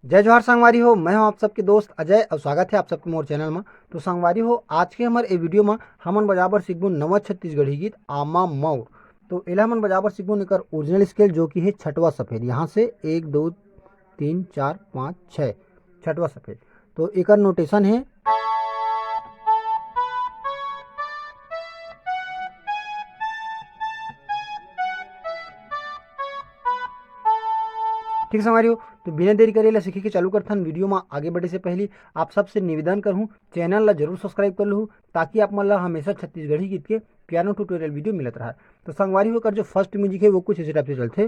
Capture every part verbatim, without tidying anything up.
जय जोहार संगवारी हो, मैं हूं आप सबके दोस्त अजय और स्वागत है आप सबके मोर चैनल में। तो संगवारी हो, आज के हमर ए वीडियो में हमन बजाबर सीखबो नवा छत्तीसगढ़ी गीत आमा मौर। तो एला हमन बजाबर सीखबो एकर ओरिजिनल स्केल, जो कि है छठवा सफेद। यहाँ से एक, दो, तीन, चार, पाँच, छः, छठवा सफेद। तो एकर नोटेशन है। ठीक संगवारी हो, तो बिना देरी करे ला सीखे के चालू करथन। वीडियो में आगे बढ़े से पहले आप सबसे निवेदन करहूँ, चैनल ला जरूर सब्सक्राइब कर लहू, ताकि आप मन ला हमेशा छत्तीसगढ़ी गीत के पियानो ट्यूटोरियल वीडियो मिलत रहे। तो संगवारी हो, एकर जो फर्स्ट म्यूजिक है वो कुछ इसी टाइप से चलते।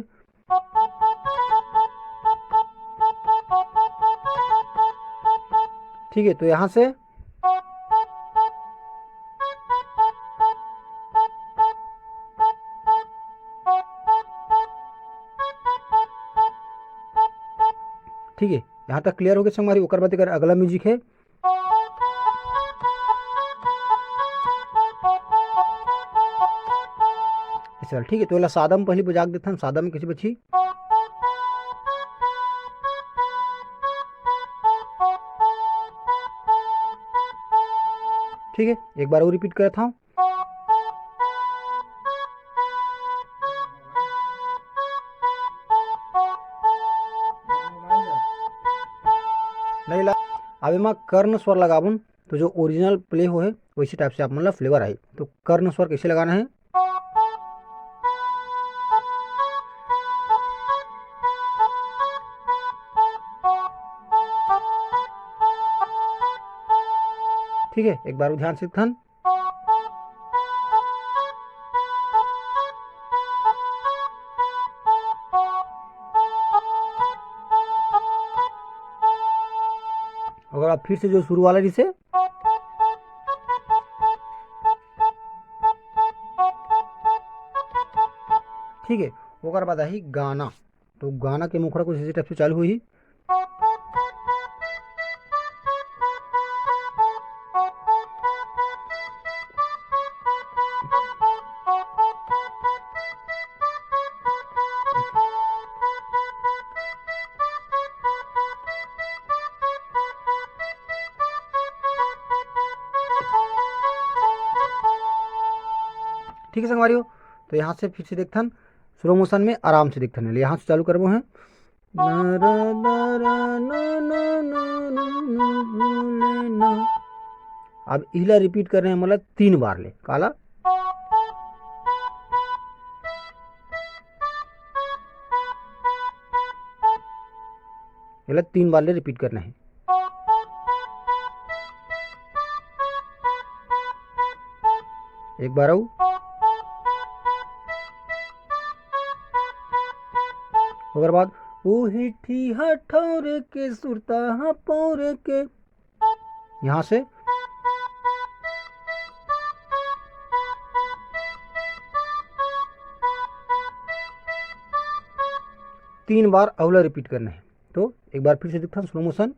ठीक है, तो यहाँ से ठीक है, यहाँ तक क्लियर हो गया संगवारी। ओकर बाद एकर अगला म्यूजिक है। चल ठीक है, तो एला सादा में पहले बजा के देथन, सादा में कैसे बची। ठीक है, एक बार और रिपीट करत हूँ। नहीं ला, अब एमा कर्ण स्वर लगाबुन, तो जो ओरिजिनल प्ले हो है, वैसे टाइप से आप मन ला फ्लेवर आई। तो कर्ण स्वर कैसे लगाना है? ठीक है, एक बार ध्यान से थन। अगर आप फिर से जो शुरू वाला जिसे, ठीक है, ओकर बाद आही गाना। तो गाना के मुखड़ा कुछ इसी टाइप से चालू हुई। ठीक है संगवारी हो, तो यहाँ से फिर से देखथन स्लो मोशन में, आराम से देखथन। यहाँ से चालू करबो हैं। अब इला रिपीट करना है, मतलब तीन बार ले। काला? एला तीन बार ले रिपीट करना है। एक बार आऊ। ओकर बाद, "उही ठिहा ठौर के सुरता हा पौर के।" यहाँ से तीन बार अउला रिपीट करना है। तो एक बार फिर से देखता हूँ स्लो मोशन।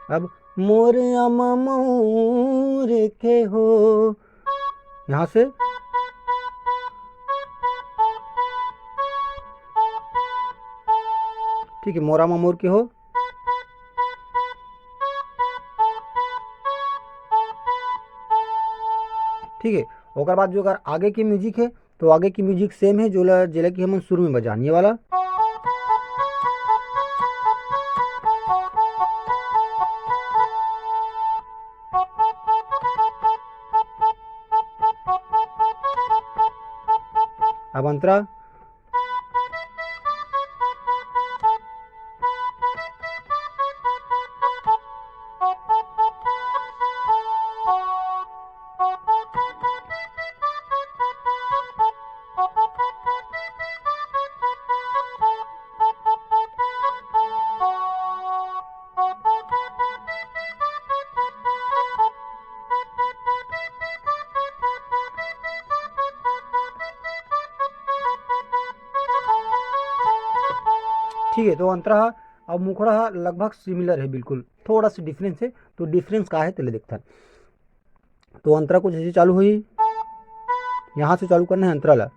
अब मोर आमा मोर के हो, यहाँ से ठीक है, मोर आमा मोर के हो। ठीक है, ओकर बाद जो अगर आगे की म्यूजिक है, तो आगे की म्यूजिक सेम है, जो ला, जेला कि हमन शुरू में बजान, ये वाला। अब अंतरा। ठीक है, तो अंतरा हा अउ मुखड़ा हा लगभग सिमिलर है, बिल्कुल थोड़ा सा डिफरेंस है। तो डिफरेंस का है, तेला देखथन। तो अंतरा कुछ ऐसे चालू हुई। यहाँ से चालू करना है अंतरा ला।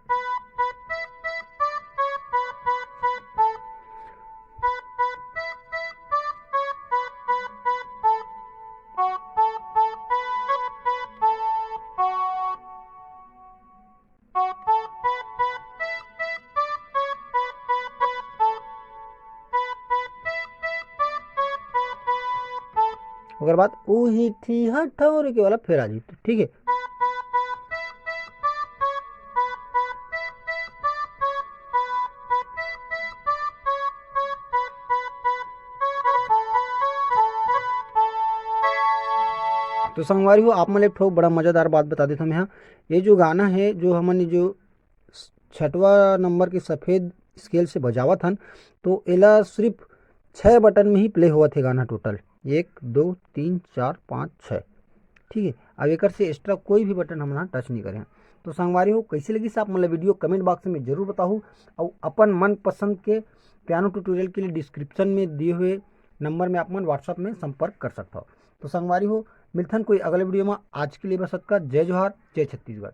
ओकर बाद उही ठिहा ठौर के वाला फेर आ जही, ठीक है। तो संगवारी हो, आप मन ले एक ठो बड़ा मजेदार बात बता देथव मैं हा। ये जो गाना है, जो हमन ये जो छठवा नंबर के सफेद स्केल से बजावत हन, तो एला सिर्फ छः बटन में ही प्ले होवत हे गाना टोटल, एक, दो, तीन, चार, पाँच, छः। ठीक है, अब एकर से एक्स्ट्रा कोई भी बटन हमन टच नहीं करे हन। तो संगवारी हो, कैसे लगिस आप मन ला वीडियो, कमेंट बॉक्स में जरूर बताहू। और अपन मनपसंद के पियानो ट्यूटोरियल के लिए डिस्क्रिप्शन में दिए हुए नंबर में आप मन WhatsApp में संपर्क कर सकता हो। तो संगवारी हो, मिलथन कोई अगले वीडियो में। आज के लिए बस अतका। जय जोहार, जय छत्तीसगढ़।